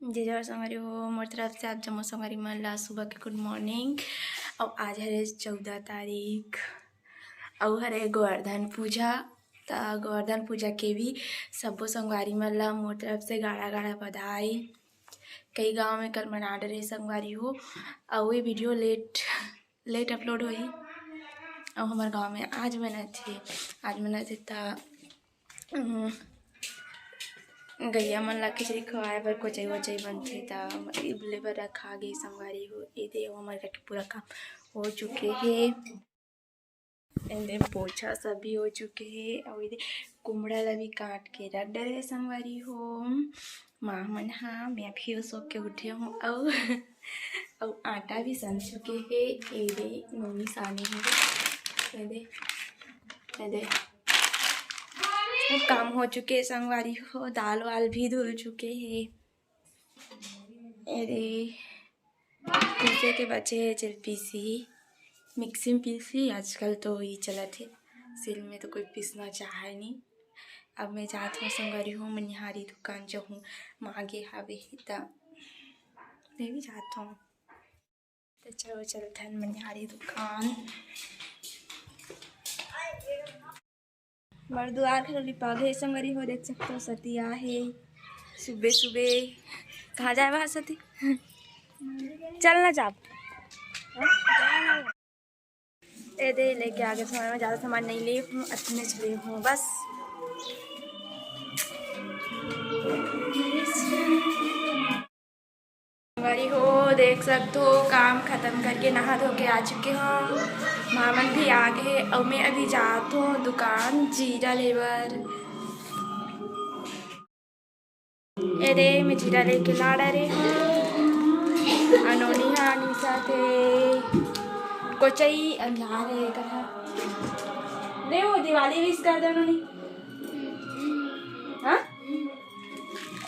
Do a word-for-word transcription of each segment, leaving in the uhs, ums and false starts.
जय जोहार संगवारी हो, मोर तरफ से आप जम्मो संगवारी मन ला सुबह के गुड मॉर्निंग। अउ आज हरे चौदह तारीख, अउ हरे गोवर्धन पूजा। त गोवर्धन पूजा के भी सब्बो संगवारी मन ला मोर तरफ से गाड़ा गाड़ा बधाई। कई गांव में कल मना डरे संगवारी हो, अउ ये वीडियो लेट लेट अपलोड होही। अउ हमर गांव में आज मनाथे, आज मनाथे त, अम, गैया मन ला खिचड़ी खवाए बर कोचई वोचई बनथे, त इबले बर रखा गे संगवारी हो। ए दे, अउ हमर घर के पूरा काम हो चुके हे। ए दे, पोछा सब भी हो चुके हे। अउ ए दे, कुमड़ा ला भी काट के रख डरे संगवारी हो। माँ मन हा, मैं अभी सो के उठे हूँ। अउ, अउ आटा भी सन चुके हे। ए दे, नोनी सानी हे। ए दे, ए दे, सब काम हो चुके संगवारी हो। दाल वाल भी धुल चुके हे। ए दे, पीसे के बचे हे, चल पीसही, मिक्सी में पीसही। आजकल तो ये चलत हे, सिल में तो कोई पीसना चाहे नहीं। अब मैं जात हूँ संगवारी हो, मनिहारी दुकान जाहूँ, माँ गे हावे ही त मैं भी जात हूँ। त चलो चलथन मनिहारी दुकान। हमर दुआर घलो लिपा गे संगवारी हो, देख सकथो सती आहे सुबे सुबे। कहाँ जाए बा सती? चल ना जाब। ए दे लेके आगे, सामान में ज्यादा सामान नहीं ले हूँ, अतने ले हूँ बस। संगवारी हो, देख सकथो, काम खत्म करके नहा धो के आ चुके हूँ। मामन भी आ गए, अउ मैं अभी जात हूँ दुकान जीरा लेबर। ए दे, मैं जीरा लेके ला डरे हूँ। अनोनी हा निशा थे कोचई अंधार है कहा। ले वो दिवाली विश कर दे अनोनी। हाँ,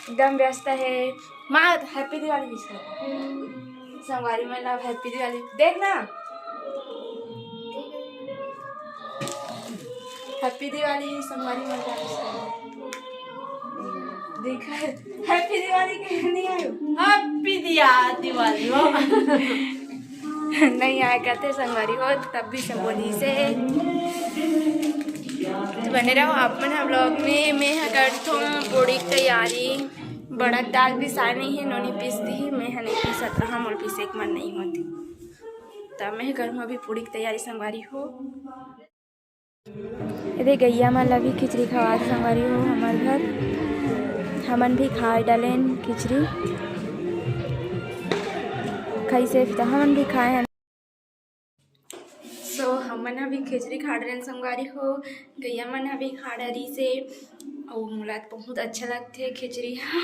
एकदम व्यस्त है। माँ, हैप्पी दिवाली विश कर। संगवारी मन ला हैप्पी दिवाली। देख ना, हैप्पी दिवाली संगवारी मन ला विश कर। देख, हैप्पी दिवाली के नहीं आयो। हैप्पी दिया दिवाली हो। नहीं आए कहते संगवारी हो, तब भी से बोली से। तो बने रहो आप मन ह vlog में। मैं ह करथों पूड़ी के तैयारी। बड़ा दाल पिसाए नहीं है, नोनी पीस दी है, मैं ह नहीं पीसत रहा, मोर पीसे के मन नहीं होती। तब मैं करूँ अभी पूड़ी की तैयारी संगवारी हो। ए दे गैया मन ला भी खिचड़ी खवात संगवारी हो हमर घर। हमन भी खाए डालेन खिचड़ी। खाई से त हमन भी खाए हन। So, हमन ह भी खिचड़ी खा डरेन संगवारी हो, गैया मन ह भी खा डरी से। अउ मोला त बहुत अच्छा लगथे खिचड़ी ह।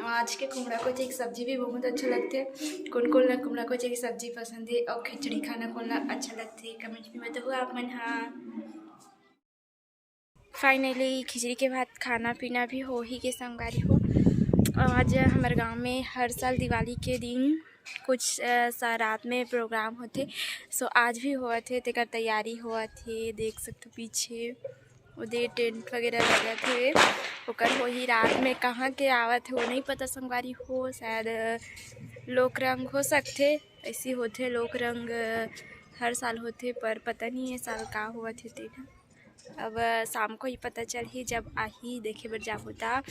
अउ आज के कुमड़ा कोचे के सब्जी भी बहुत अच्छा लगथे। कोन कोन ला कुमड़ा कोचे के सब्जी पसंद हे अउ खिचड़ी खाना कोन ला अच्छा लगथे, कमेंट में बताहू आप मन ह। फाइनली खिचड़ी के बाद खाना पीना भी हो ही के संगवारी हो। अउ आज हमर गांव में हर साल दिवाली के दिन कुछ, अ, सा-, रात में प्रोग्राम होथे। So आज भी होवत हे, तेकर तैयारी होवत हे। देख सकथो पीछे ओदे टेंट वगैरह लगत हे, ओकर होही रात में। कहाँ के आवत हे वो नहीं पता संगवारी हो, शायद, अ, लोक रंग हो सकथे, ऐसी होथे लोक रंग, अ, हर साल होथे, पर पता नहीं ये साल का होवत हे तेला। अब शाम को ही पता चलही, जब आही देखे बर जाहू त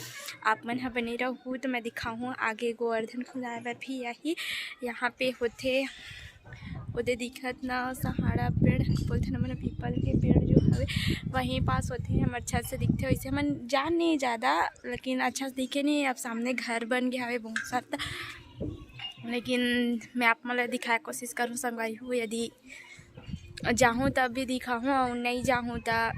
आप मन ह बने रहू, त मैं दिखाहूँ आगे गोवर्धन खुंदाए बर भी आही। यहाँ पे होथे, ओदे दिखत ना सहारा पेड़ बोलथे ना, मतलब पीपल के पेड़ जो हवे, वहीं पास होथे। हमर छत से दिखथे, वैसे हमन जान नहीं ज़्यादा, लेकिन अच्छा से दिखे नहीं। अब सामने घर बन गया हवे बहुत सारा, लेकिन मैं आप मन ला दिखाए कोशिश करूँ संगवारी हो। यदि जाहूँ तब भी दिखाहूँ, अउ नहीं जाहूँ त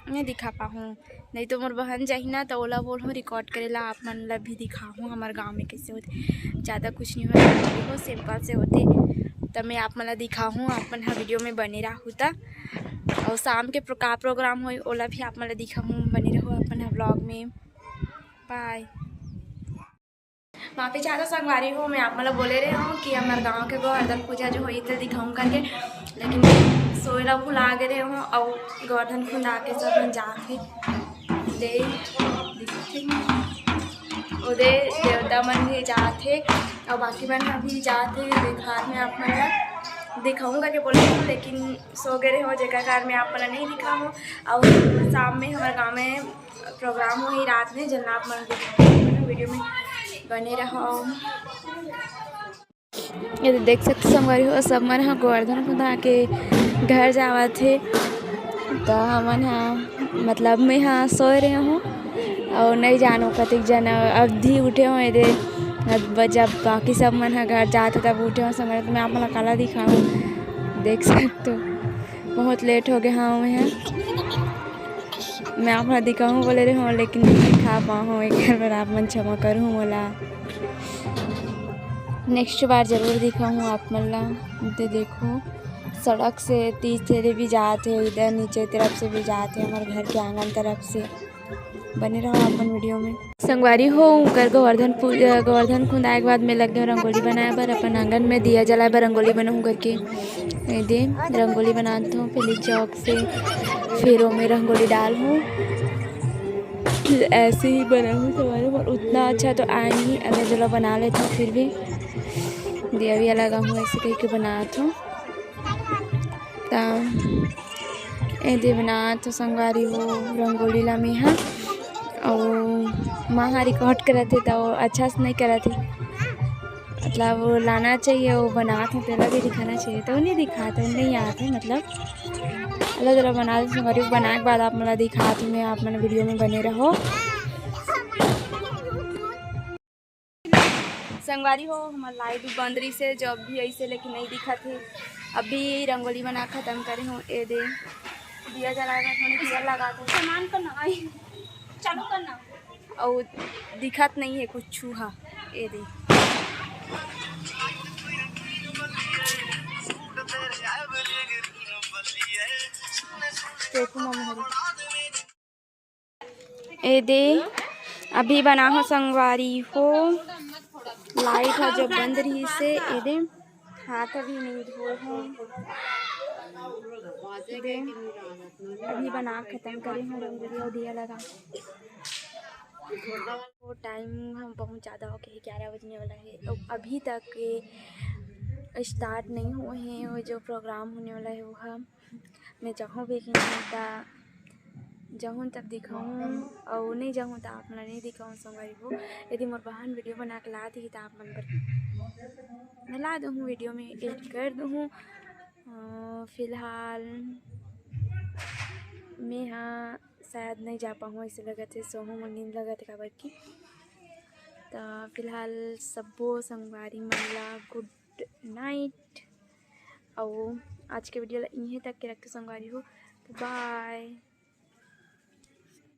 नहीं दिखा पाहूँ। नहीं तो मोर बहन जाही ना, त ओला बोलहूँ रिकॉर्ड करे ला, आप मन ला भी दिखाहूँ हमर गाँव में कैसे होथे। ज़्यादा कुछ नहीं होथे, सिंपल से होथे। त मैं आप मन ला दिखाहूँ, आप मन ह वीडियो में बने रहू त। अउ शाम के प्रो-, का प्रोग्राम होई, ओला भी आप मन ला दिखाहूँ, बने रहू आप मन ह vlog में। बाय। वहाँ पे ज़्यादा संगवारी हो, मैं आप मन ला बोले रहे हूँ कि हमर गाँव के गोवर्धन पूजा जो होई, त दिखाऊँ करके, लेकिन सोए ला भुला गे रहे हूँ। अउ गोवर्धन खुंदा के सब मन जाके दे दिखथे। ओदे देवता मन भी जात हे, अउ बाकी मन ह भी जात हे। दिखात में आप मन ला दिखाऊंगा के बोले हूँ, लेकिन सो गए रहे हो, जेकर कारण मैं आप मन ला नहीं दिखाऊँ। अउ शाम में हमारे गाँव में प्रोग्राम होही रात में, जेन ला आप मन दिखाऊँ। वीडियो में बने रहो। ये तो देख सकते संगवारी हो, सब मन ह गोवर्धन खुंदा के घर जावत हे। त हमन ह, मतलब, मैं ह सोए रहे हूँ अउ नहीं जानो कतिक जन अवधि उठे हो। ये दे, अब जब बाकी सब मन ह घर जात हे, तब उठे हो संगवारी। तो मैं आप मन ला काला दिखाऊँ, देख सकते हो, बहुत लेट हो गया हूँ मैं ह। मैं आप ला दिखाऊँ बोले रहे हूँ, लेकिन नहीं दिखा पाऊँ, एक बार आप मन क्षमा करूँ मोला। नेक्स्ट बार जरूर दिखाऊँ आप मन ला। दे देखो, सड़क से तीज तेरे भी जात हे, इधर नीचे तरफ से भी जात हे, हमारे घर के आंगन तरफ से। बने रहो अपन वीडियो में। संगवारी हो, उनकर गोवर्धन पूजा, गोवर्धन खुंदाए के बाद मैं लग गए रंगोली बनाए बर, अपन आंगन में दिया जलाए बर रंगोली बनाऊँ करके। ये दे, रंगोली बनात हूँ पहले चौक से, फिर ओमे रंगोली डाल हूँ। ऐसे ही बनाऊँ संगवारी हो, पर उतना अच्छा तो आए नहीं, अलग जगह बना लेती हूँ, फिर भी दिया विया लगा हूँ, ऐसे कह के बनात हूँ। त ए दे बनात हूँ संगवारी हो रंगोली ला मैं ह, अउ माँ ह रिकॉर्ड करत हे, त वो अच्छा से नहीं करत हे। मतलब, वो लाना चाहिए, वो बनात हूँ, तेला भी दिखाना चाहिए, तो नहीं दिखात हे, नहीं आत हे। मतलब, अलग अलग बना देते संगवारी हो, बनाए के बाद आप मन ला दिखात हूँ मैं, आप मन वीडियो में बने रहो। संगवारी हो, हमार लाइट भी बंद रही से, जब भी ऐसे लेकिन नहीं दिखत हे। अभी रंगोली बना खत्म करे हूँ। ए दे, दिया जलाए बर थोड़ी दिया लगा दो। सामान करना, आई, चालू करना। अउ दिखत नहीं है कुछ छूहा। ए दे, देखो मम्मा हरी। ए दे, अभी बना हो संगवारी हो, लाइट ह जब बंद रही से, ए दे, हाथ अभी नहीं धोए हो। ए दे, अभी बना खत्म करे हो रंगोली अउ दिया लगा। वो टाइम हम बहुत ज़्यादा हो गए, ग्यारह बजने वाला है, तो अभी तक ये स्टार्ट नहीं हुए हैं। वो जो प्रोग्राम होने वाला है, वो हम मैं जाहूँ भी कि नहीं, त जाहूँ तब दिखाऊँ, अउ नहीं जाहूँ त आप मन ला नहीं दिखाऊँ संगवारी हो। यदि मोर बहन वीडियो बना के ला दिही त आप मन बर मैं ला दूँ वीडियो में, एडिट कर दूँ। अ, फिलहाल मैं ह शायद नहीं जा पाऊँ, ऐसे लगत हे, सोहूँ मोर नींद लगत हे काबर कि। त फिलहाल सब्बो संगवारी मन ला गुड नाइट। अउ आज के वीडियो ला इहें तक के रखते संगवारी हो, तो बाय।